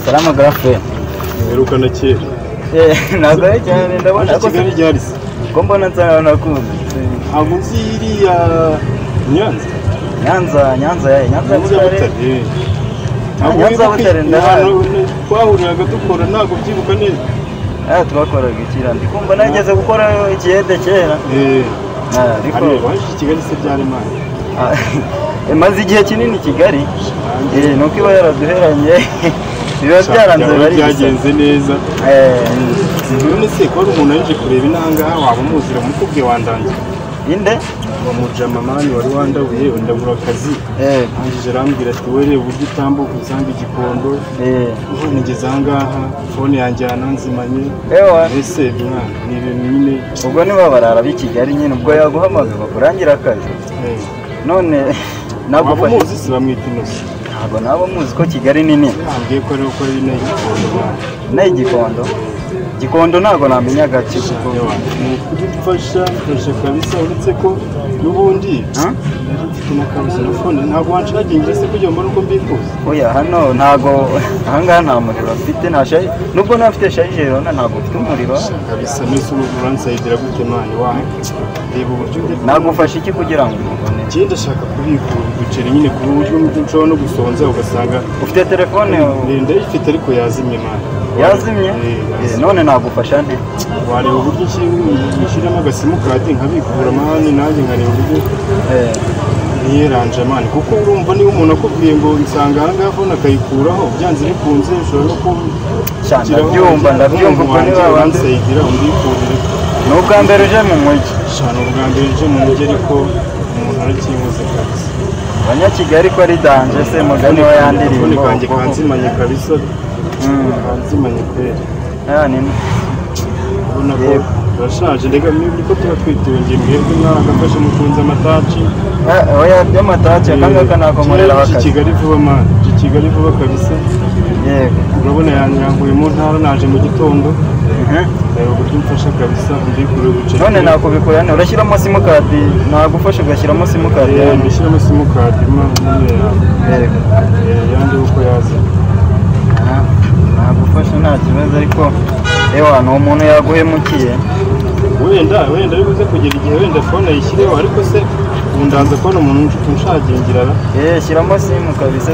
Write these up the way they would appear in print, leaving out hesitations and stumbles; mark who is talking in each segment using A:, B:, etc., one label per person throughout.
A: Salama grafe.
B: Mperukana kera.
A: Ntabwo ari cyane ndabona
B: ko Kigali ryari se.
A: Ko mbona nsa nakuzi.
B: Ntabwo nzi iriya Nyanza.
A: Nyanza Nyanza ya Nyanza Butare.
B: Nyanza Butare ndahantu twahuriraga dukora ntabwo byibuka neza.
A: Twakoraga ikira ndi kumva nageze gukora ikiyede kera.
B: Ariko waje Kigali se byari mani.
A: Maze igihe kinini Kigali. Nuko iba yaraduheranye. Biba byaranze bari
B: byagenze neza. None se ko ari umuntu yaje kureba inanga waba umuzira mukubwe wandangiye.
A: Inde?
B: Wa mujama mani wari wandabuye ndabura akazi. Angije arambwira ati were uburyo utambuka usanga igikondo. None ngeze aha ngaha phone yanjye yananzimanye. Ese mwana ni ibintu nyine
A: ubwo niba barara b'i Kigali nyine ubwo yaguhamagaye bakurangira akazi. None
B: nagufasha muzi se bamwita Innocent.
A: Ntabwo nabo muzi ko Kigali ni nini.
B: Ambwiye ko ari uko ari nayo Gikondo.
A: Nayo Gikondo. Gikondo ntabwo namenya gace kuko
B: ni ukudufasha mfasha kabisa uretse ko n'ubundi mfite na kabisa na phone ntabwo wanshagingira se kugira ngo mbone uko mbikuza.
A: Oya hano ntabwo ahangaha nta muriro mfite nta shayi nubwo nafite shayijero ntabwo mfite umuriro
B: kabisa nese ubu uransayidira gute mani wa reba uburyo
A: nagufasha iki kugira ngo ubone.
B: Njye ndashaka kubikura uduceri nyine ku buryo nshobora no gusonza ugasanga
A: ufite telefone
B: ndayifite ariko yazimye mani.
A: Yazimye? None nagufasha nte?
B: Wareba uburyo ushyiramo agasimukadi nkabikura mani nanjye nkareba uburyo niyeranje mani kuko urumva niba umuntu akubwiye ngo nsanga aha ngaha phone akayikuraho byanze bikunze ushobora no
A: kubyumva ndabyumva ubwo niba
B: wansayigira umbikurire.
A: Ni ubwa mbere uje mu mujyi.
B: Shana ubwa mbere uje mu mujyi ariko umuntu arakinguze kabisa.
A: Abanyakigali ko ari danger se mugani wa yandirimbo.
B: Phone kanjye kanzimanye kabisa. Kanzimanye kweri.
A: Nini.
B: Ubona ko urashaje ndega niko tuba twitungiye mwebwe mwaragafashe mukunze amataci.
A: Oya by'amataci akangaka nakomorera
B: bakazi. Kigali vuba man, Kigali vuba kabisa.
A: Yego.
B: Urabona yanyanguye mu ntara naje mu gitondo. Reba uburyo mfasha kabisa mbikure ubuceri.
A: None nakubikura nte urashyiramo simukadi nagufasha ugashyiramo simukadi.
B: Ndashyiramo simukadi man nyine yawe.
A: Yego.
B: Yandi uko yaza.
A: Nagufasha nta kibazo ariko ewa ni umuntu yaguhemukiye.
B: Wenda bibuze kugera igihe wenda phone ayishyireho ariko se undanza kubona umuntu unshagingira.
A: Shyiramo simu kabisa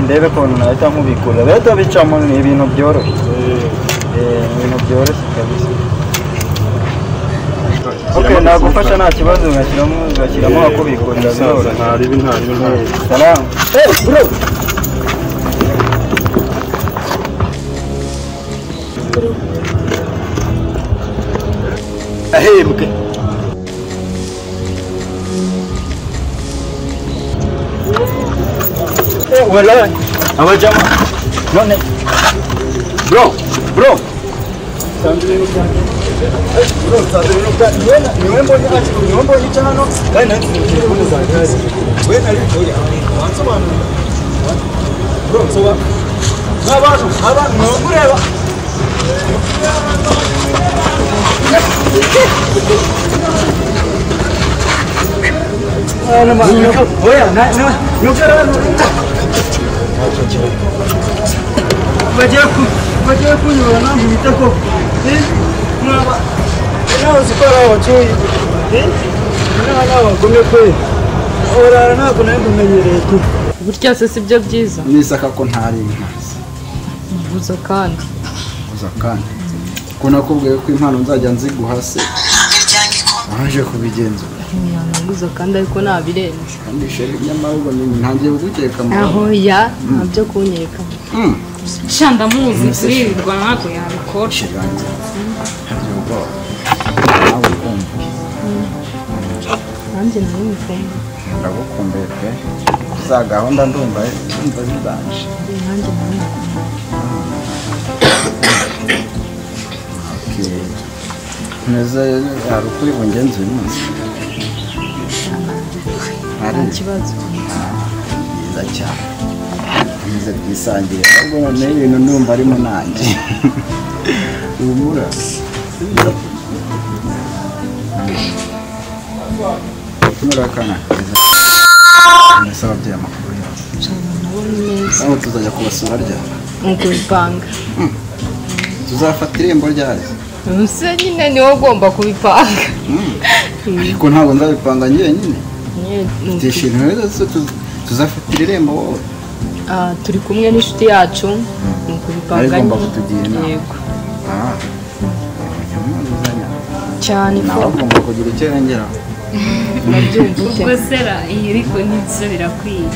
A: ndebe ukuntu nahita nkubikura. Leta bicamo ni ibintu byoroshye. Ibintu byoroshye kabisa. Okay, nagufasha nta kibazo ugashyiramo akubikurira byoroshye.
B: Ntaribi.
A: Salam. Bro.
C: Ahembwe.
A: Wala abajama none bro niwe mbonye niwe mbonye cyano kandi nanjye telefone zanjye we nari oya wansobanurira bro soba n'abantu mureba bagiye kunyura nankubita koko nawe uzi ko ari abacuyi nawe n'abagome kweri urara ntabwo nawe mbimenyereye tu
D: burya se si byo byiza
E: nisaka ko ntari inkazi
D: mvuza kandi
E: ko nakubwiye ko impano nzajya nziguha se waje kubigenzura
D: ntiyanguza kandi ariko nabirenze
E: kandi sheri nyamara ubwo ntangiye kugukeka
D: aho ya ntabyo kunyeka
F: sha ndamuzi turirirwa ntabwo yabikora
D: nanjye nabimukumbuye
E: ndagukumbuye pe za gahunda ndumva zidanje
D: nanjye nabimukumbuye
E: neza hari ukuri bungenzi uyu munsi
D: nta kibazo
E: byiza cyane nkomeze twisangire ahubwo noneho ibintu ndumva arimo nanjye humura nura akana keza mbese ababyeyi amakuru yawe
D: nabo ni meza kibazo.
E: Aho tuzajya kubasura ryari?
D: Nkubipanga.
E: Tuzafata irembo ryari?
D: Ese nyine niwe ugomba kubipanga.
E: Ariko ntabwo nzabipanga njyenyine. Tuzafatira irembo wowe.
D: Turi kumwe n'inshuti yacu nkubipanga.
E: Agomba kutugira inama.
D: Yego. Cyane ko
E: nawe ugomba kugira icyo yongeraho.
F: Ubwo sera iyi ariko nibyo birakwiye.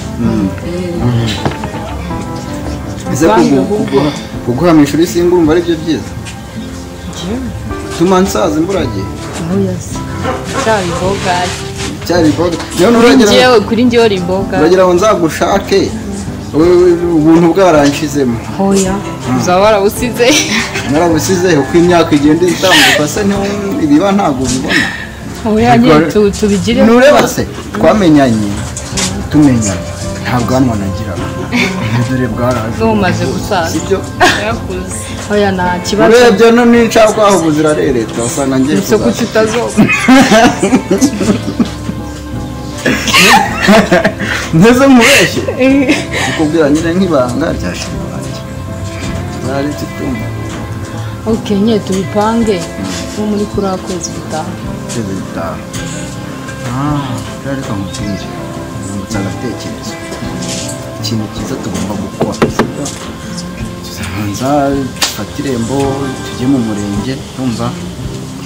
E: Ese kuguhamisha uri single urumva ari byo byiza? Tuma nsaza imburagihe.
D: Oya se. Cyari imboga.
E: Cyari imboga. None
D: kuri njyewe uri imboga.
E: Uragira ngo nzagushake ubuntu bwaranshizemo.
D: Oya. Uzaba warabusize.
E: Narabusize uko imyaka igenda itambuka se ibiba ntabwo ubibona.
D: Oya nyine tubigire.
E: Nureba se twamenyanye tumenyanye nta bwanwa nagiraga. Dore bwaraje.
D: Umaze gusaza.
E: Sibyo?
F: Yarakuze.
D: Oya nta kibazo.
E: Urebye no ninshaka aho buzirarereta usanga ngiye
D: kuzaza. Kuki utazoga?
E: Nteze nkubeshye. Kukubwira nyine nk'ibanga rya shiri wanjye. Tuzari tutumva.
D: Okay, nyine tubipange nko muri kuri kwezi gutaha.
E: Kwezi gutaha. Reka nkubwire. Nungutse agatekerezo. Ikintu cyiza tugomba gukora. Tuzabanza dufate irembo tujye mu murenge, urumva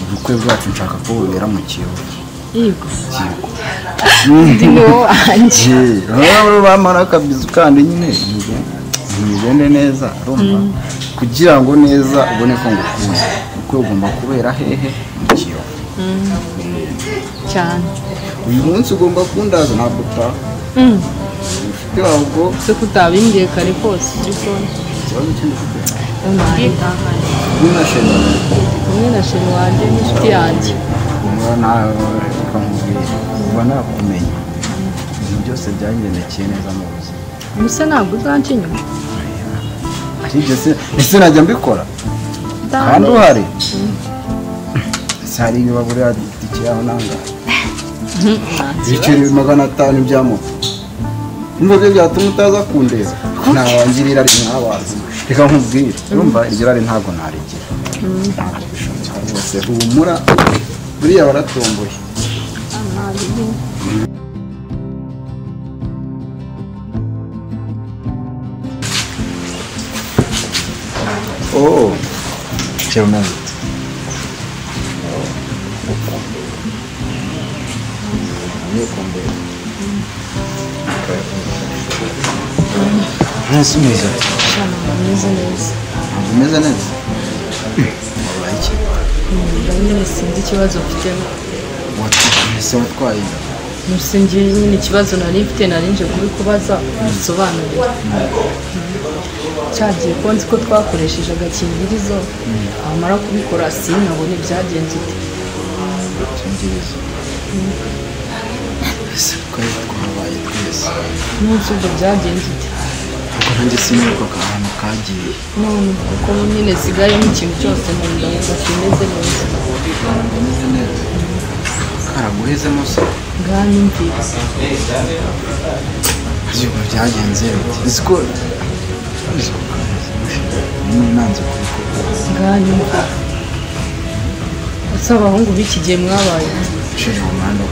E: ubukwe bwacu nshaka ko bubera mu Kiyovu.
D: Yego. Ndi wanjye.
E: Bamara akabizu kandi nyine ntibigende neza, urumva kugira ngo neza ubone ko ngukunda. Ubukwe bugomba kubera hehe? Mu Kiyovu.
D: Cyane.
E: Uyu munsi ugomba kundaza ntabwo utaha. Ufite wabwo
D: se kutabimbwiye kare kose uri kubona.
E: Ikibazo kindi ufite?
D: Kumwe na sheri wanjye n'inshuti yanjye.
E: Kuva nakumenya ibintu byose byangendekeye neza mu buzima.
D: Gusa ntabwo uzanca inyuma.
E: Aribyo se ese najya mbikora kandi uhari? Ese hari iyo bagurira itike yaho nangahe? Ibiceri 500 bya moto. Umva byo byatuma utaza kundeba. Ntawangirira ari nkabazi. Reka nkubwire. Urumva iryo rari ntabwo narigira. Ntabwo bishoboka rwose. Humura buriya waratomboye. Oh, cyane. Nasi meza.
D: Meze neza.
E: Meze neza. Wabaye iki?
D: Nyine sinzi ikibazo mfitemo.
E: Ese watwaye?
D: Ngiye nyine ikibazo nari mfite nari nje kubikubaza usobanurire. Cyagiye ko nzi ko twakoresheje agakingirizo, wamara kubikora sinabone byagenze ute.
E: Agakingirizo. Ese twabaye twese.
D: Nonse ubwo byagenze ute?
E: Kuko nanjye sinibuka ahantu kagiye.
D: None kuko nyine sigayemo ikintu cyose mu nda ngo simeze neza.
E: Meze neza. Karaguhezemo se?
D: Nganyumvira.
E: Ibyo byagenze bite? Uziko nyine nanze kubikora.
D: Nganyumvira. Ese abahungu b'iki gihe mwabaye?
E: Sheri umwana.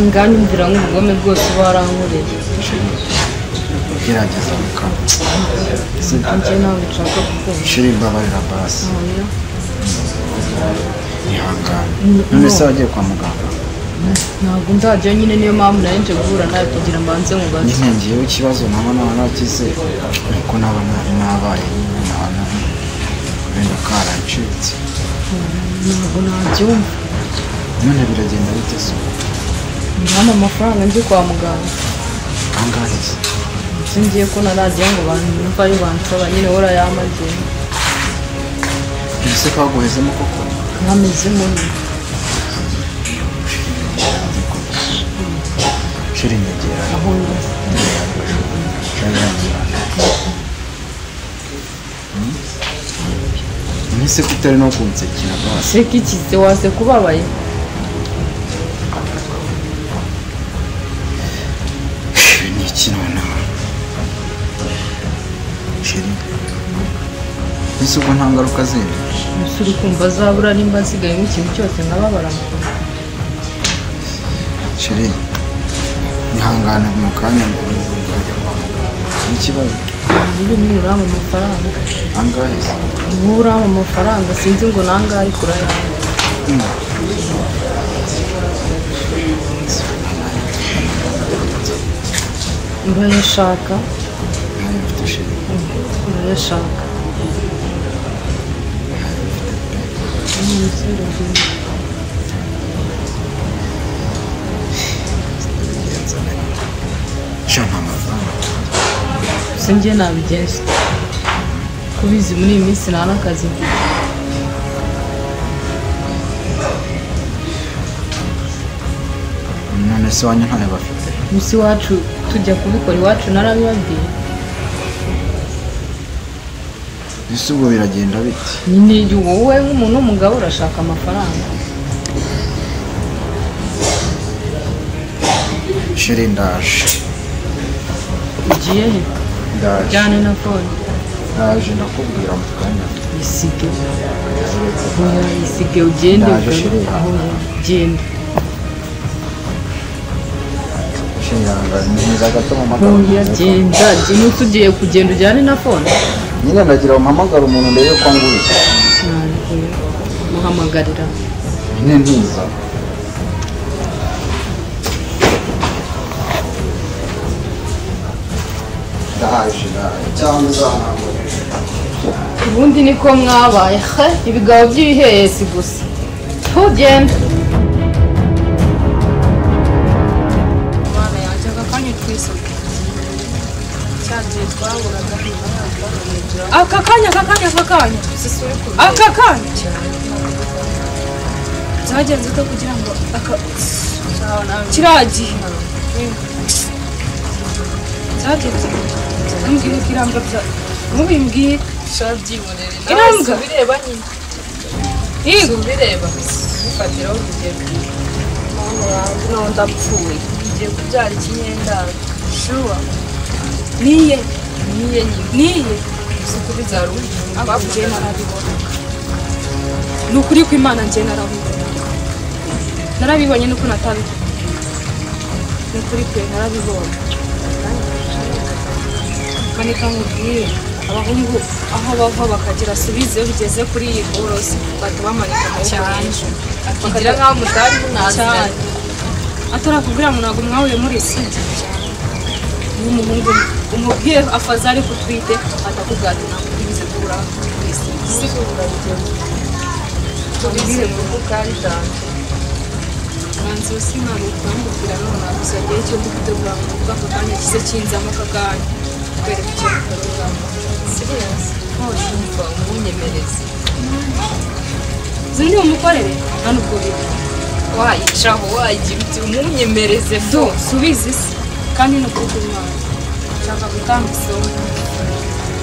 D: Nganyumvira nk'ubugome bwose barankoreye.
E: Gerageza gukama.
D: Njye ntabwo nshaka kukumva.
E: Sheri mbabarira basi. Ihangane. None se wagiye kwa muganga?
D: Ntabwo nzajya nyine niyo mpamvu nari nje guhura nawe kugira mbanze mubaze.
E: Nyine ngewe ikibazo naba naragize nuko naba nabaye nyine wenda karancitse.
D: Ntabwo nabyumva.
E: None biragenda bite se?
D: Ndabona amafaranga njye kwa muganga.
E: Angahe se?
D: Ngiye ko naragiye ngo banyumva ayo bansaba nyine urayamaze.
E: Ese kaguhezemo koko?
D: Nkamezemo nyine.
E: Sheri nyegera.
D: Aho
E: Nese kutari no kunsekera basi.
D: Seka iki se wase kubabaye?
E: Ni iki noneho? Chéri, ese ubwo nta ngaruka zindi?
D: Ese uri kumva azabura nimba nsigayemo ikintu cyose nkababara mu kanwa?
E: Chéri, ihangane mu kanya nzajya kwa muganga. Ni ikibazo.
D: Ubu ni urampa amafaranga.
E: Angahe se?
D: Ubu urampa amafaranga sinzi ngo nangahe ariko urayampa. Urayashaka?
E: Ntayo mfite chéri.
D: Urayashaka? Sinjye nabigenza kubizi muri iyi minsi nta n'akazi mfite.
E: None se wanyu ntayo bafite?
D: Musi wacu tujya kubikora iwacu narabibabwiye.
E: Ese ubwo biragenda bite?
D: Nyine wowe nk'umuntu w'umugabo urashaka amafaranga.
E: Chéri ndaje.
D: Ugiye he?
E: Ndaje.
D: Jyane na phone.
E: Ndaje ndakubwira mu kanya.
D: Isige. Oya isige ugende.
E: Ndaje chéri.
D: Genda.
E: Chéri ihangane ntiza gato mpamagara.
D: Oya genda. Umunsi ugiye kugenda ujyane na phone.
E: Nyine ndagira mpamagara umuntu ndebe ko anguriza.
D: Muhamagarira.
E: Nyine ntiza. Ndaje cyangwa uzanambura.
D: Ubundi niko mwabaye he ibigabo by'ibihehesi gusa. Tugende.
F: Mwana yanjye aka kanya twisoke. Cyagiye twaburaga aka kanya aka kanya aka kanya aka kanya byagenze ute kugira ngo aka kiriya gihe byagenze ntumbwire ko irambwa bya ntubimbwire
D: byibonere
F: irambwa
D: ubireba nyine
F: yego
D: ubireba bifatiraho urugero.
F: Mwana yanjye nawe ndapfuye
D: ngiye kubyara ikinyendaro.
F: Shuwa niye
D: niye nyine
F: niye
D: uzi kubibyara
F: ubu njye narabibona ni ukuri ko Imana njye narabibona narabibonye nuko natabikubwiye ni ukuri pe narabibonye. Manika nkubwire abahungu aho bava bakagira subize iyo bigeze kuri iyi borosi bahita bamanika amaboko
D: cyane
F: hejuru
D: akigira nk'aho mutari munaziranye.
F: Atarakubwira ngo ntabwo mwahuye muri isugi niba umuhungu umubwiye afaza ariko utwite atakubwira ati ntabwo twigeze duhura kuri isi.
D: Tubize mu rugo kandi danje.
F: Umwanzuro si ntabwo twamubwira none gusa ngewe icyo ndi gutegura mu rugo aka kanya kize kinzamo aka kanya kwereka ikintu ukoreramo.
D: Serious?
F: Hose
D: Umva umunyemereze.
F: Zindi umukorere nta nubwo biba.
D: Wayicaho wayigira uti umunyemereze
F: Do subiza isi kandi ni ukuri kw'Imana nshaka gutanga isomo.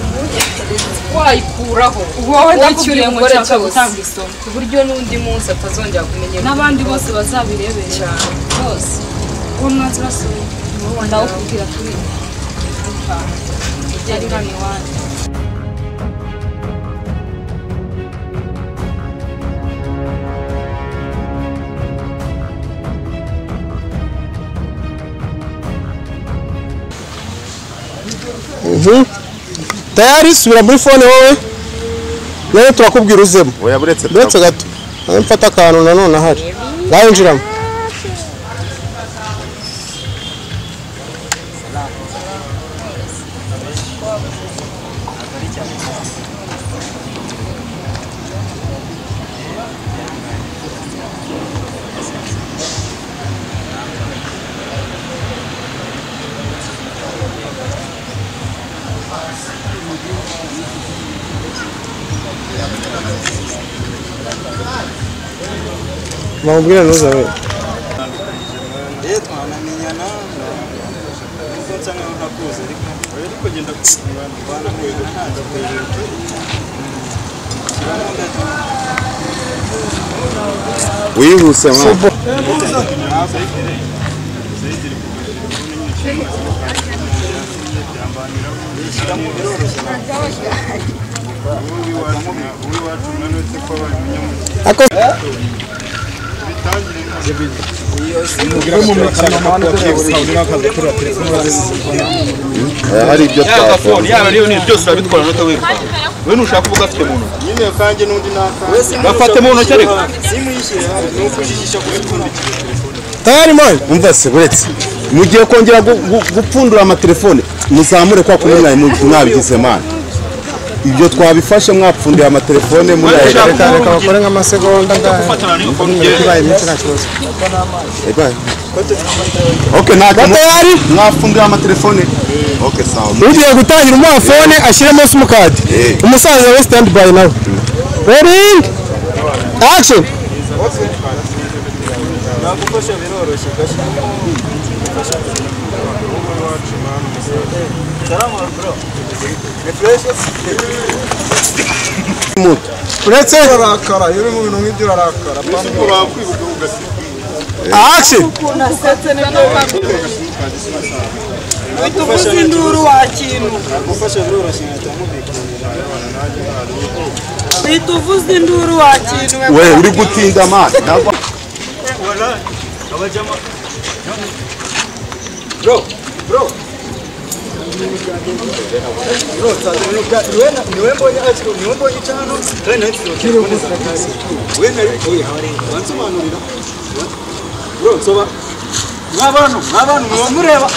D: Umunyemereze wayikuraho.
F: Wowe
D: Wowe
F: ndakubwiye ngo
D: uri
F: nshaka
D: cyose.
F: gutanga isomo
D: Ku buryo n'undi munsi atazongera kumenyera
F: n'abandi bose bazabirebere
D: cyane
F: bose. Uwo mwanzuro asubiye ndawukubwira turi ari hano iwanyu.
C: Tayari subira muri phone wowe. Nawe turakubwira uzemo.
G: Oya buretse
C: Buretse gato. Nawe mfata akantu nanone ahari. Ngaho injiramo. Bamubwira ntuza we.
A: Twanamenyana nubwo nsa nkaho ntakuzi ariko
B: ariko genda
A: twanamenyana ntabwo
G: wihuse mwana.
E: Hari ibyo twakora
A: yaba ariyo ni byose urabitwara nota wiruka we nushaka kuvuga afite mu ntoki
B: nyine kanjye n'undi naka
A: gafate mu ntoki ariko
C: Tayari man umva se buretse mugiye kongera gupfundura amatelefone muzamure kwa kumwe mwabigize man ibyo twabifashe mwapfundiye amatelefone muri
G: reka bakore nk'amasegonda
E: okay nta
C: tayari
E: mwapfundiye amatelefone okay sawa
C: ugiye gutangira umuha phone ashyiremo simukadi umusaza we stand by nawe ready action
A: nagufasha biroroshye gashyiramo salama bro ni fresh
C: uretse
G: urarakara iyo uri mu bintu nk'ibyo urarakara
C: action
D: uvuze induru wakintu
A: nagufasha biroroshye nkahita
D: uhita uvuze induru wakintu
E: we uri gutinda man
A: abajama bro bro niwe mbonye niwe mbonye cyano kandi nari telefone zanjye we nari oya wansobanurira bro nsoba mwabantu mureba